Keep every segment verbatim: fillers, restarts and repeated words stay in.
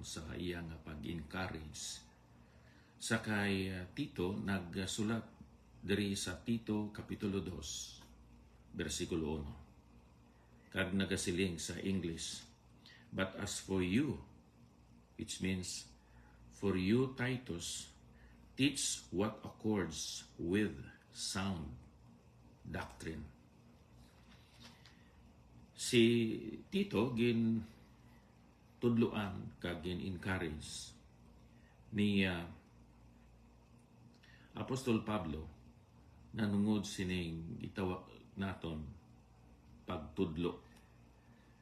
sa iya nga pag-encourage. Sa kay, ah, Tito, nagsulat diri sa Tito Kapitulo dos, bersikulo uno. Kag nagasiling sa English, "But as for you," which means, "For you, Titus, teach what accords with sound doctrine." Si Tito gin tudloan kag gin-encourage ni, ah, Apostol Pablo nanungod sining gitawag naton pagtudlo,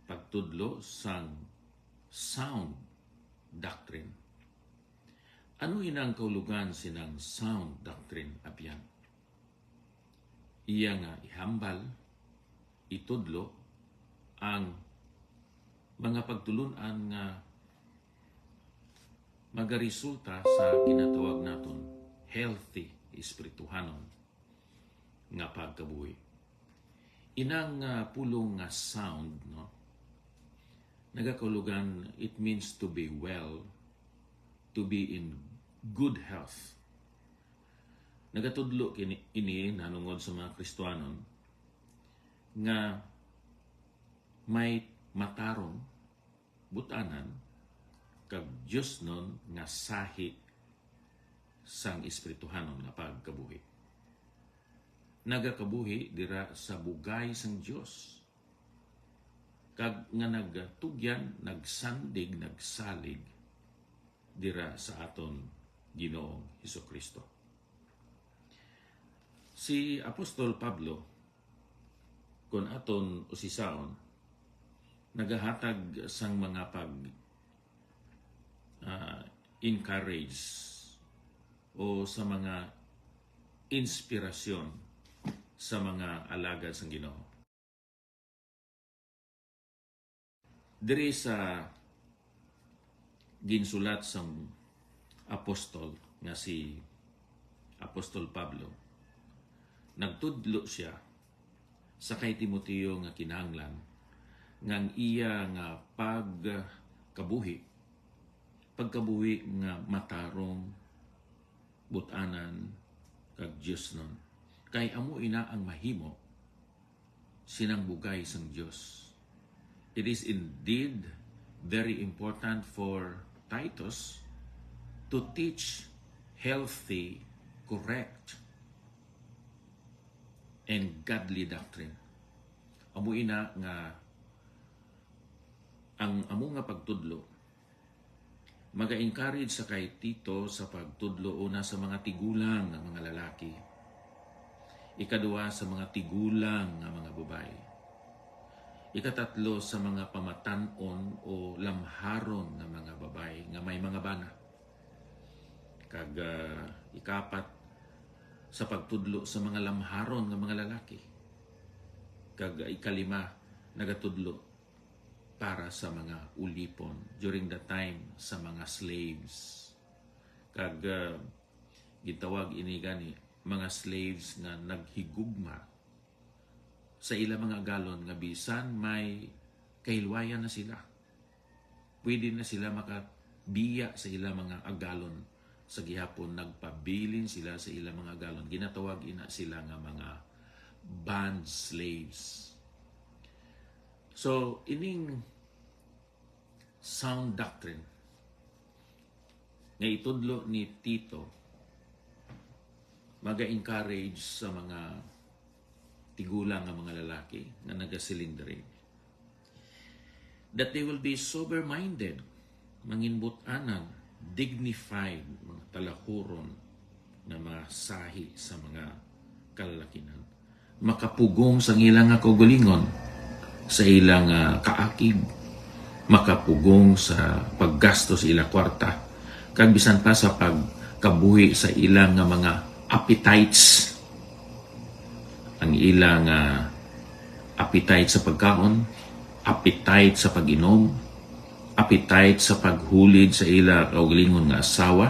pagtudlo sang sound doctrine. Ano ina ang kaulugan sinang sound doctrine, abyan? Iya nga ihambal, itudlo ang mga pagtulun-an nga magaresulta sa ginatawag naton healthy espirituhanon nga pagkabuhi. Inang, ah, pulong nga sound, no? Nagakahulugan, it means to be well, to be in good health. Nagatudlo kini, ini nanungod sa mga Kristiyanon nga may matarong, but-anan, kag diosnon nga sahi sang espirituhanon nga pagkabuhi. Nagakabuhi dira sa bugay sang Dios, kag nga nagtugyan, nagsandig, nagsalig dira sa aton Ginoong Jesu-Cristo. Si Apostol Pablo, kon aton usisaon, nagahatag sang mga pag, ah, encourage o sa mga inspirasyon sa mga alagad sang Ginoo. Diri sa ginsulat sang apostol nga si Apostol Pablo, nagtudlo sia sa kay Timoteo nga kinahanglan nga ang iya nga pagkabuhi, pagkabuhi nga matarong, but-anan, kag diosnon, kay amo ina ang mahimo sinang bugay sang Dios. It is indeed very important for Titus to teach healthy, correct, and godly doctrine. Amo ina nga ang amo nga pagtudlo maga-encourage sa kay Tito sa pagtudlo, una, sa mga tigulang nga mga lalaki, ikaduha, sa mga tigulang nga mga babayi, ikatatlo, sa mga pamatan-on o lamharon nga mga babayi nga may mga bana, kag, ah, ikapat, sa pagtudlo sa mga lamharon nga mga lalaki, kag, ah, ikalima, nagatudlo para sa mga ulipon during the time sa mga slaves. Kag, ah, gitawag ini gani mga slaves nga naghigugma sa ila mga agalon nga bisan may kahilwayan na sila, pwede na sila makabiya sa ila mga agalon. Sa gihapon, nagpabilin sila sa ila mga agalon. Ginatawag ina sila nga mga bond slaves. So, ining sound doctrine nga itudlo ni Tito maga-encourage sa mga tigulang nga mga lalaki nga nagasiling diri that they will be sober-minded, manginbut-anan, dignified, mga talahuron nga mga sahi sa mga kalalakinan, makapugong sa ila nga kaugalingon, sa ila nga kaakig, makapugong sa paggasto sa ila kwarta, kag bisan pa sa pagkabuhi sa ila nga mga appetites, ang ila nga appetite sa pagkaon, appetite sa pag-inom, appetite sa paghulid sa ila kaugalingon nga asawa.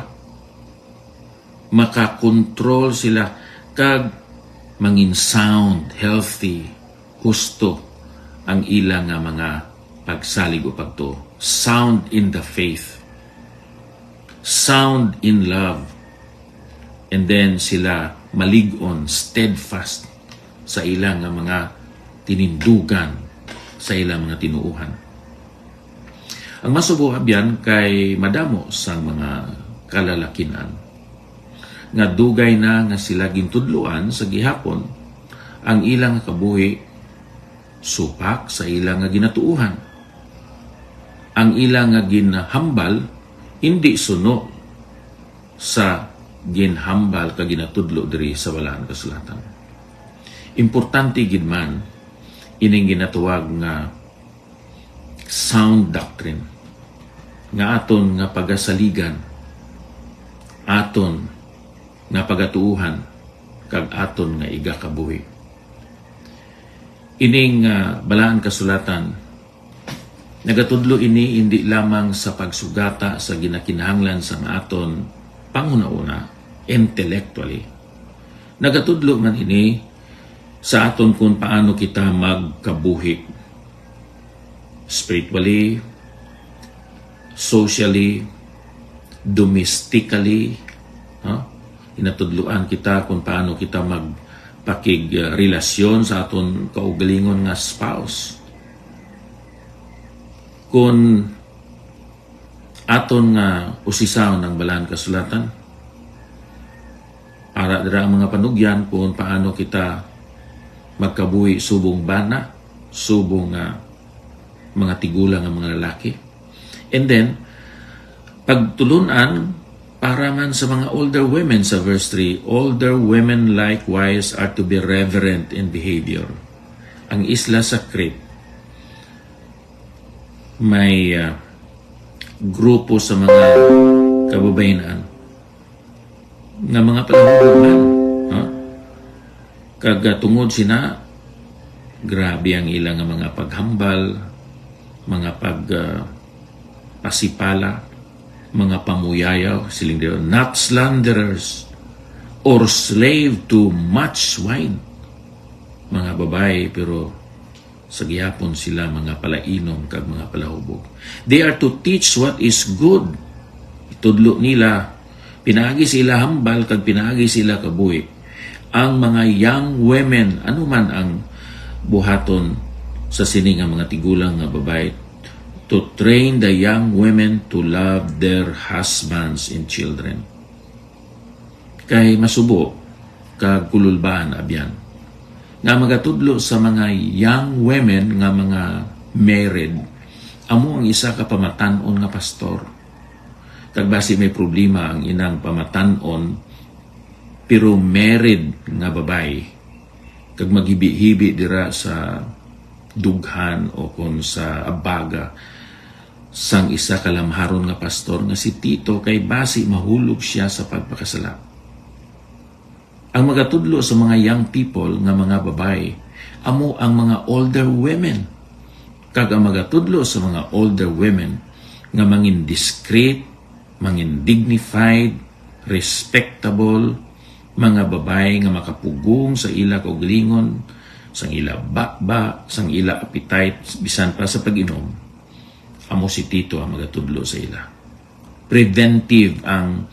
Makakontrol sila kag mangin sound, healthy, husto ang ila nga mga pagsalig o pagtuo. Sound in the faith. sound in love, and then sila malig-on, steadfast sa ila nga mga tinindugan, sa ila mga tinuohan. Ang masubo, abyan, kay madamo sang mga kalalakin-an nga dugay na nga sila gintudloan sa gihapon ang ila nga kabuhi supak sa ila nga ginatuohan. Ang ila nga ginhambal hindi suno sa ginhambal kag ginatudlo diri sa Balaan Kasulatan. Importante gid man ining ginatawag nga sound doctrine nga aton nga pagasaligan, aton nga pagatuohan, kag aton nga igakabuhi. Ining, ah, Balaan Kasulatan, nagatudlo ini indi lamang sa pagsugata sa ginakinahanglan sang aton panghunahuna intellectually. Nagatudlo man ini sa aton kung paano kita magkabuhi spiritually, socially, domestically, no? Ginatudloan kita kung paano kita magpakigrelasyon sa aton kaugalingon nga spouse. Kung aton nga usisahon ang Balaan Kasulatan, ara dira ang mga panugyan kung paano kita magkabuhi subong bana, subong nga mga tigulang nga mga lalaki. And then, pagtulun-an para man sa mga older women sa verse three, "Older women likewise are to be reverent in behavior." Ang isla sa Crete, may, ah, grupo sa mga kababayen-an nga mga palahubog man, ha? Kag, ah, tungod sina, grabe ang ila nga mga paghambal, mga pag, ah, pasipala, mga pamuyayaw, siling dira, "Not slanderers or slave to much wine." Mga babayi, pero sa gihapon sila mga palainom kag mga palahubog. They are to teach what is good. Itudlo nila pinaagi sa ila hambal kag pinaagi sa ila kabuhi ang mga young women. Ano man ang buhaton sa sini nga mga tigulang nga babayi? To train the young women to love their husbands and children. Kay masubo kag kululbaan, abyan, nga magatudlo sa mga young women nga mga married, amo ang isa ka pamatan-on nga pastor. Kag basi may problema ang inang pamatan-on, pero married nga babayi, kag maghibi-hibi dira sa dughan o kon sa abaga sang isa ka lamharon nga pastor nga si Tito, kay basi mahulog sia sa pagpakasala. Ang magatudlo sa mga young people nga mga babayi amo ang mga older women, kag ang magatudlo sa mga older women nga mangin discreet, mangin dignified, respectable, mga babayi nga makapugong sa ila kaugalingon, sang ila baba, sang ila appetite, bisan pa sa pag-inom. Amo si Tito ang magatudlo sa ila. Preventive ang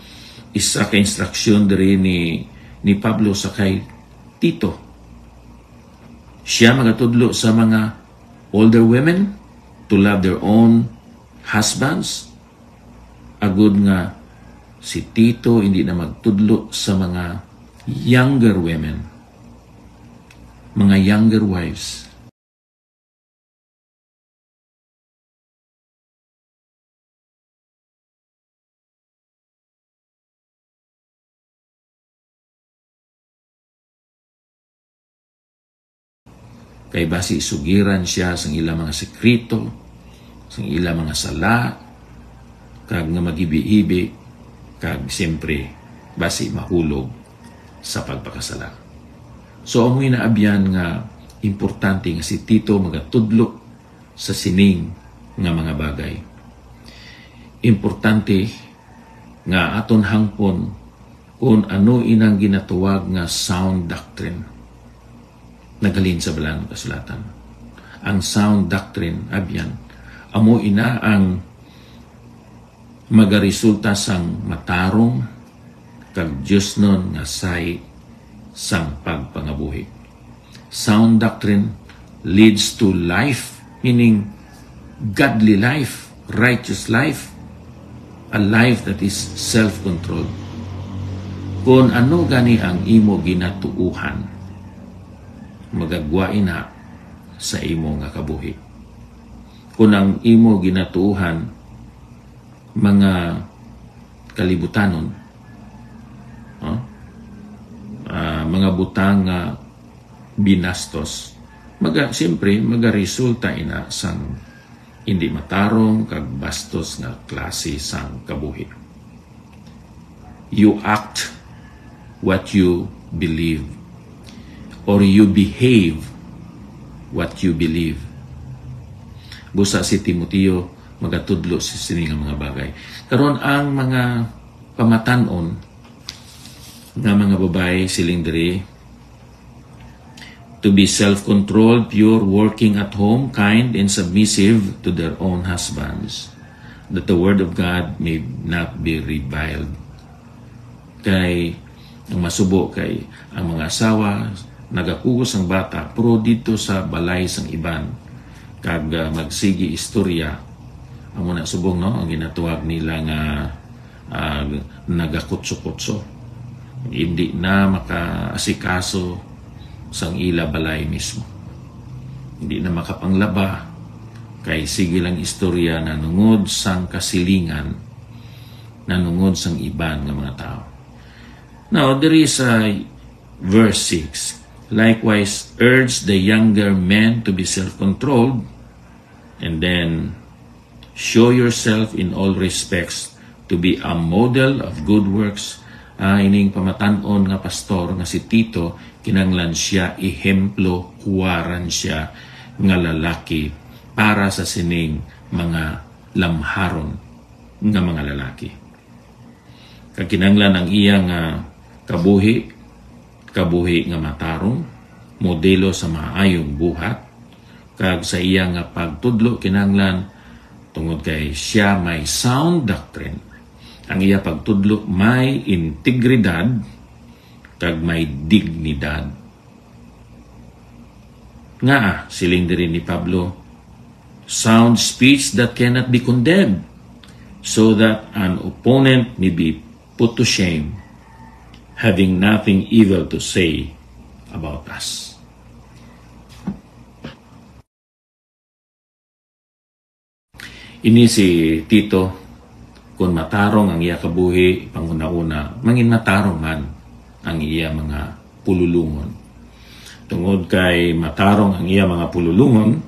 isa ka instruksyon diri ni, ni Pablo sa kay Tito. Sia magatudlo sa mga older women to love their own husbands, agud nga si Tito hindi na magtudlo sa mga younger women, mga younger wives. Kay basi sugiran sia sang ila mga sekreto, sang ila mga sala, kag nga maghibi-hibi, kag siyempre, basi mahulog sa pagpakasala. So, amoy naabyan nga importante nga si Tito magatudlo sa sining nga mga bagay. Importante nga aton hangpon kon ano inang ginatawag nga sound doctrine naghalin sa Balaan nga Kasulatan. Ang sound doctrine, abyan, amo ina ang magaresulta sang matarong kag diosnon nga sahi sang pagpangabuhi. Sound doctrine leads to life, meaning godly life, righteous life, a life that is self-controlled. Kon ano gani ang imo ginatuohan, magagwa ina sa imo nga kabuhi. Kon ang imo ginatuohan mga kalibutanon, no? Ah, mga butang nga binastos, maga-, siyempre, magaresulta ina sang hindi matarong kag bastos nga klase sang kabuhi. You act what you believe, or you behave what you believe. Busa si Timoteo magatudlo sa sini nga mga bagay. Karon, ang mga pamatan-on nga mga babayi, siling diri, to be self-controlled, pure, working at home, kind, and submissive to their own husbands, that the word of God may not be reviled. Kay ang masubo kay ang mga asawa nagakugos ang bata, pero didto sa balay sang iban, kag, ah, magsigi istorya, amo na subong, no, ang ginatawag nila nga, ah, nagakutso-kutso. Hindi na makaasikaso sang ila balay mismo. Hindi na makapanglaba, kay sige lang istorya nanungod sang kasilingan, nanungod sang iban nga mga tawo. Now, there is a verse six. "Likewise, urge the younger men to be self-controlled, and then show yourself in all respects to be a model of good works." Ah, ining pamatan-on nga pastor nga si Tito, kinanglan siya ehemplo, kuwaran siya nga lalaki para sa sining mga lamharon nga mga lalaki. Kag kinanglan ang iya nga kabuhi, kabuhi nga matarong, modelo sa maayong buhat, kag sa iya nga pagtudlo kinanglan, tungod kay siya may sound doctrine, ang iya pagtudlo may integridad kag may dignidad. Ngaa, siling diri ni Pablo, "Sound speech that cannot be condemned, so that an opponent may be put to shame, having nothing evil to say about us." Ini si Tito, kon matarong ang iya kabuhi, panghunahuna, mangin matarong man ang iya mga pululungon. Tungod kay matarong ang iya mga pululungon,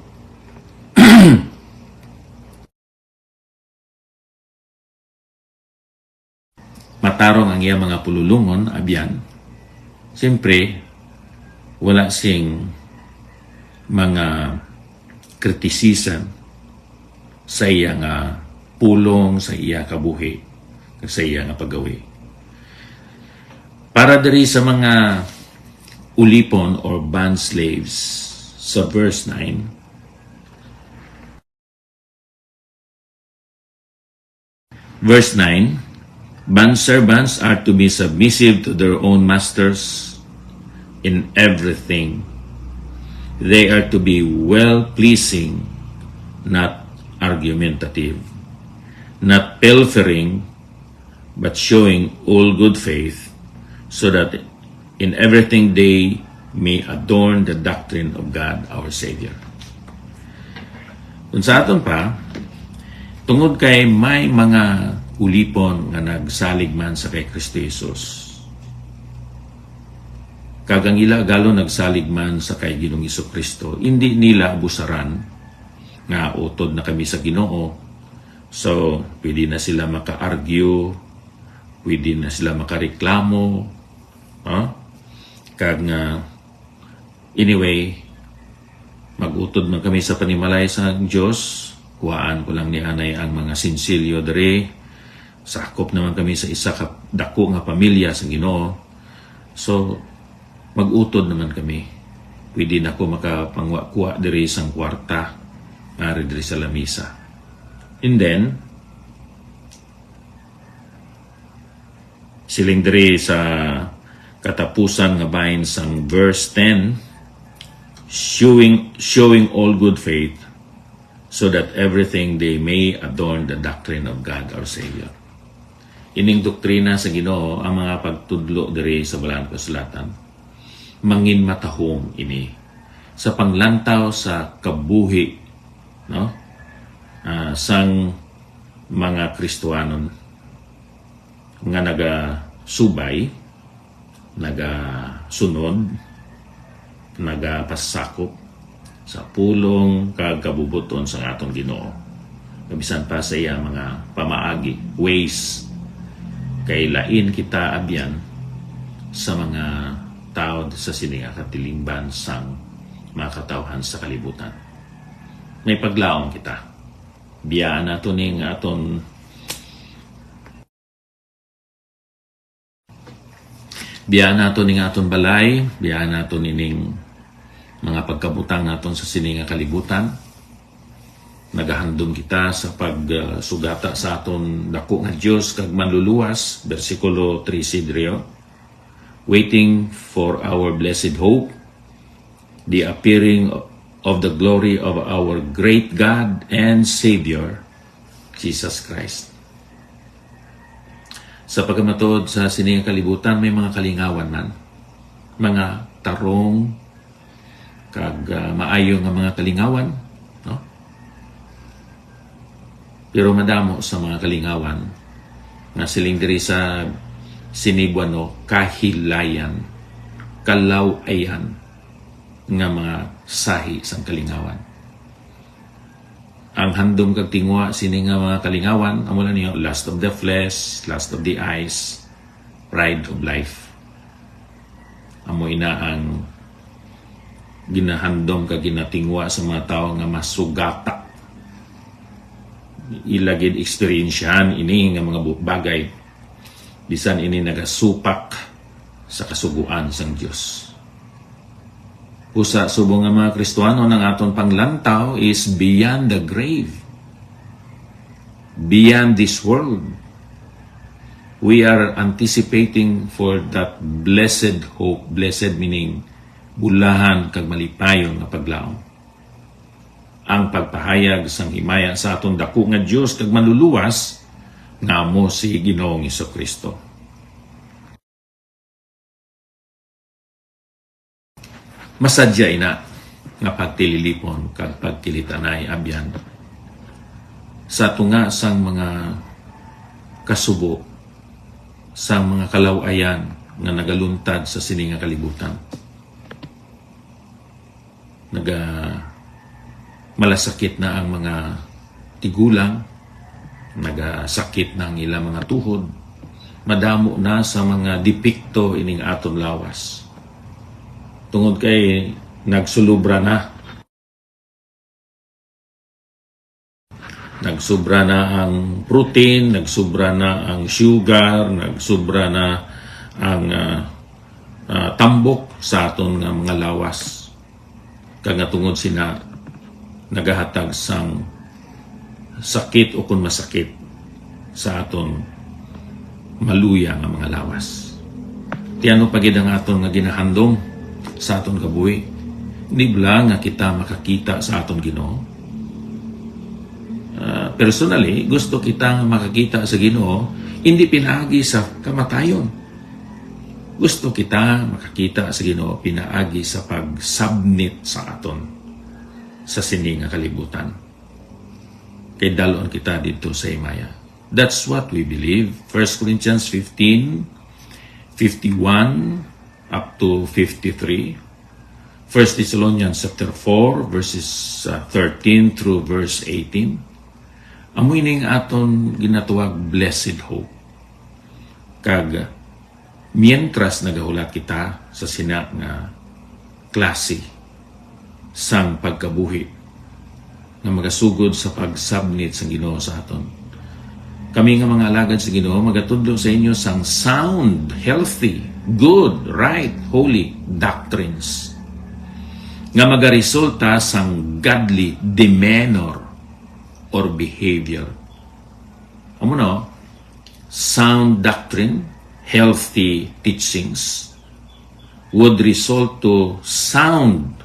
matarong ang iya mga pululungon, abyan, siyempre, wala sing mga criticism sa iya nga pulong, sa iya kabuhi, kag sa iya nga paggawi. Para diri sa mga ulipon or bond slaves, sa verse nine, Verse nine, "Bondservants are to be submissive to their own masters in everything. They are to be well-pleasing, not argumentative, not pilfering, but showing all good faith, so that in everything they may adorn the doctrine of God our Savior." Kung sa aton pa, tungod kay may mga ulipon nga nagsalig man sa kay Kristo Jesus, kag ang ila agalon nagsalig man sa kay Ginoong Jesu-Cristo, indi nila abusaran nga utod na kami sa Ginoo. So, pwede na sila maka-argue, pwede na sila makareklamo, ha? Kag nga, anyway, mag-utod man kami sa panimalay sa Dios. Kuhaan ko lang ni anay ang mga sinsilyo diri. Sakop naman kami sa isa ka dako nga pamilya sa Ginoo. So, mag-utod naman kami. Pwede na ko makapangwa-kuha diri sang kwarta, ari diri sa lamisa. And then, Siling diri sa katapusan nga bahin sang verse ten, "Showing, showing all good faith, so that everything they may adorn the doctrine of God our Savior." Ining doktrina sa Ginoo, ang mga pagtudlo diri sa Balaan Kasulatan, manginmatahom ini sa panglantaw sa kabuhi, no? Ah, sang mga Kristohanon nga nagasubay, nagasunod, nagapasakop sa pulong kag kabubuton sang aton Ginoo, nga bisan pa sa iya mga pamaagi, ways, kay lain kita abyan sa mga tawo sa sini nga katilingban sang mga katawhan sa kalibutan. May paglaom kita. Biyaan nato ning aton Biyaan nato ning aton balay, biyaan nato nining mga pagkabutang naton sa sini nga kalibutan. Nagahandom kita sa pagsugata sa aton dako nga Dios kag Manluluwas, bersikulo trese diri, oh. "Waiting for our blessed hope, the appearing of the glory of our great God and Savior, Jesus Christ." Sa pagkamatuod, sa sini nga kalibutan may mga kalingawan man, mga tarong kag, ah, maayo nga mga kalingawan, no? Pero madamo sa mga kalingawan nga siling diri sa Cenebuano, kahilayan, kalaw-ayan nga mga sahi sang kalingawan. Ang handom kag tinguha sini nga mga kalingawan, amo lang niyo, lust of the flesh, lust of the eyes, pride of life. Amo ina ang ginahandom kag ginatinguha sa mga tawo nga masugata. Ila gid eksperyensyahan ini nga mga bu-, bagay, bisan ini nagasupak sa kasugoan sang Dios. Busa, subong nga mga Kristiyanon, ang aton panglantaw is beyond the grave, beyond this world. We are anticipating for that blessed hope, blessed meaning bulahan kag malipayon nga paglaom, ang pagpahayag sang himaya sa aton dako nga Dios kag Manluluwas, nga amo si Ginoong Jesu-Cristo. Masadya ina nga pagtililipon kag pagkilitanay abyan sa tunga sang mga kasubo, sang mga kalaw-ayan nga nagaluntad sa sini nga kalibutan. Naga-, malasakit na ang mga tigulang, nagasakit na ang ilang mga tuhod, madamo na sa mga depekto ining aton lawas. Tungod kay nagsulubra na. Nagsubra na ang protein, nagsubra na ang sugar, nagsubra na ang, ah, ah, tambok sa aton nga mga lawas. Kag nga tungod sina, nagahatag sang sakit o kon masakit sa aton maluya nga mga lawas. Ti ano pa gid ang aton nga ginahandom sa aton kabuhi? Hindi bala nga kita makakita sa aton Ginoo? Ah, personally, gusto kita nga makakita sa Ginoo, hindi pinaagi sa kamatayon. Gusto kita makakita sa Ginoo pinaagi sa pagsabnit sa aton sa sini nga kalibutan. Kay dal-on kita didto sa himaya. That's what we believe. First Corinthians fifteen, fifty-one up to fifty-three. First Thessalonians chapter four, verses, uh, thirteen through verse eighteen. Amo ini ang aton ginatawag blessed hope. Kag mientras nagahulat kita sa sina nga klase sang pagkabuhi nga magasugod sa pagsabnit sang Ginoo sa aton, kami nga mga alagad sa Ginoo magatudlo sa inyo sang sound, healthy, good, right, holy doctrines nga magaresulta sang godly demeanor or behavior. Amo na, oh, sound doctrine, healthy teachings would result to sound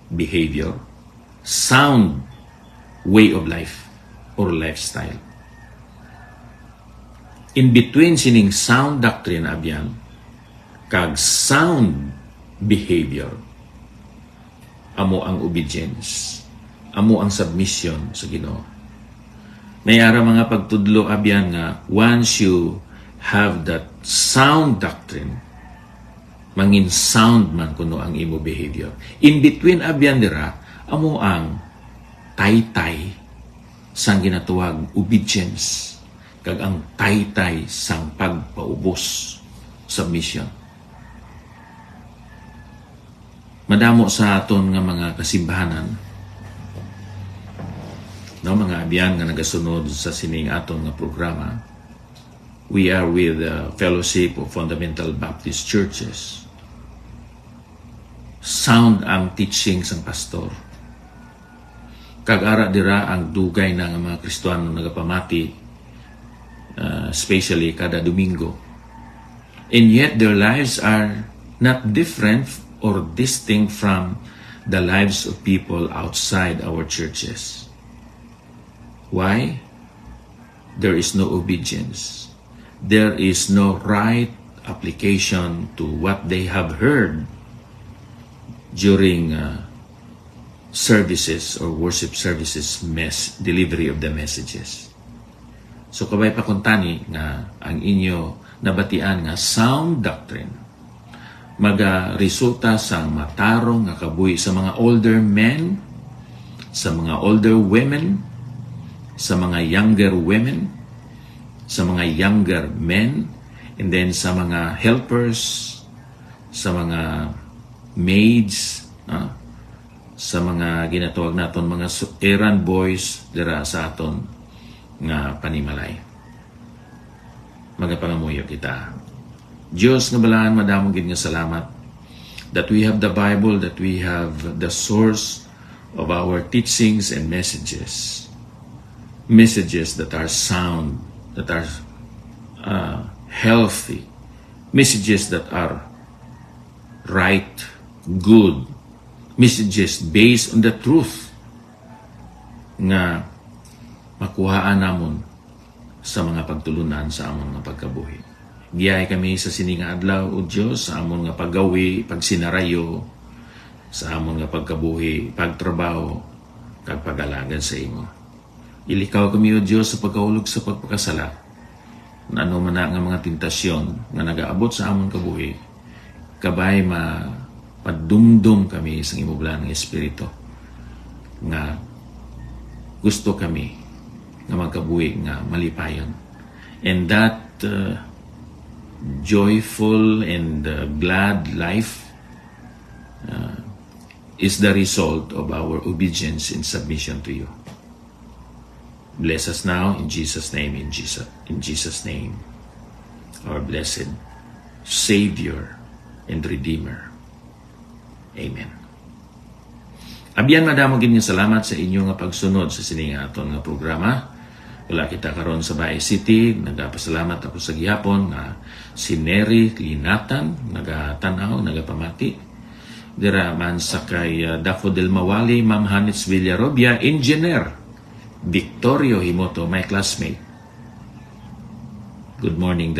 behavior, sound way of life or lifestyle. In between sining sound doctrine, abyan, kag sound behavior, amo ang obedience, amo ang submission sa Ginoo. May ara mga pagtudlo, abyan, nga once you have that sound doctrine, mangin sound man kuno ang imo behavior. In between, abyan, dira, amo ang taytay sang ginatawag obedience, kag ang taytay sang pagpaubos, submission. Madamo sa aton nga mga kasimbahanan, no, mga abyan nga nagasunod sa sining aton nga programa, we are with the Fellowship of Fundamental Baptist Churches. Sound ang teaching sang pastor. Kag ara dira ang dugay na nga mga Kristiyanon nagapamati, uh, especially kada Domingo. And yet their lives are not different or distinct from the lives of people outside our churches. Why? There is no obedience. There is no right application to what they have heard during uh, services or worship services mess delivery of the messages. So kabay pa kuntani nga ang inyo nabatian nga sound doctrine magaresulta sang matarong nga kabuhi sa mga older men, sa mga older women, sa mga younger women, sa mga younger men, and then sa mga helpers, sa mga maids, ah, sa mga ginatawag naton mga su-, errand boys dira sa aton nga panimalay. Magapangamuyo kita. Dios nga balaan, madamo gid nga salamat that we have the Bible, that we have the source of our teachings and messages. Messages that are sound, that are uh, healthy, messages that are right, good, messages based on the truth nga makuhaan namon sa mga pagtulunan sa amon nga pagkabuhi. Giyahi kami sa sini nga adlaw, O Dios, sa amon nga paggawi, pagsinarayo, sa amon nga pagkabuhi, pagtrabaho, kag pag-alagad sa imo. Ilikaw kami, O Dios, sa pagkahulog sa pagpakasala. Ano man na nga mga tentasyon nga nagaabot sa amon kabuhi, kabay mapadumdom kami sang imo balaang Espiritu nga gusto kami nga magkabuhi nga malipayon. And that uh, joyful and uh, glad life uh, is the result of our obedience and submission to you. Bless us now in Jesus' name, in Jesus, in Jesus' name, our blessed Savior and Redeemer. Amen. Abyan, madamo gid nga salamat sa inyo nga pagsunod sa sini nga aton nga programa. Wala kita karon sa Bae City. Nagapasalamat ako sa gihapon nga si Neri Linatan, nagatan-aw, nagapamati. Dira man sa kay, uh, Daffodil Mawali, Ma'am Hanitz Villarobia, engineer. Victorio Himoto, my classmate. Good morning,